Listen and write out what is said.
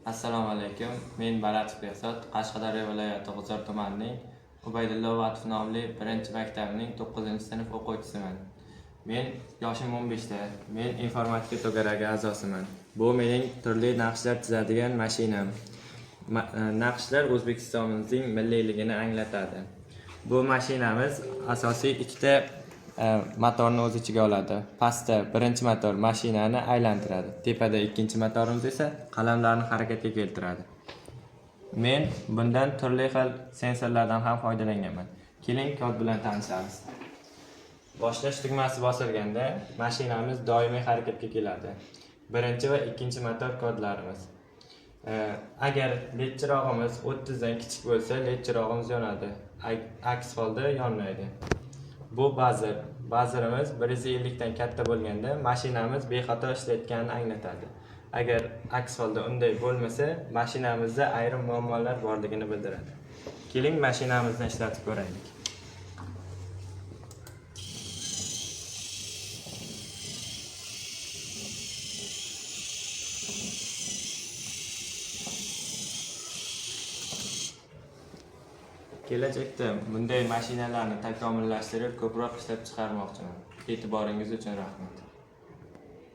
Assalomu alaykum. Men Baratov Behzod, Qashqadaryo viloyati G'uzor tumanining Ubaydullo Vatov nomli birinchi maktabining 9-sinf o'quvchisiman. Men yoshim 15 ta. Men informatika to'garagi a'zosiman. Bu mening turli naqshlar chizadigan mashinam. Naqshlar O'zbekistonimizning milliyligini anglatadi. Bu mashinamiz asosiy ikkita motorni o'z ichiga oladi. Pastda birinchi motor mashinani aylantiradi. Tepada ikkinchi motorimiz esa qalamlarni harakatga keltiradi. Men bundan turli xil sensorlardan ham foydalanganman. Keling, kod bilan tanishamiz. Boshlash tugmasi bosilganda mashinamiz doimiy harakatga keladi. Birinchi va ikkinchi motor kodlarimiz. Agar led chirog'imiz 30 dan kichik bo'lsa, led chirog'imiz yonadi. Aks holda yonmaydi. Bu buzzer. Buzzerimiz 150 dan katta bo'lganda mashinamiz bexato ishlayotganini anglatadi. Agar aks holda unday bo'lmasa, mashinamizda ayrim muammolar borligini bildiradi. Keling, mashinamizni ishlatib ko'raylik. Kelajakda bunday mashinalarni takomillashtirib, ko'proq ishlab chiqarmoqchiman. E'tiboringiz uchun rahmat.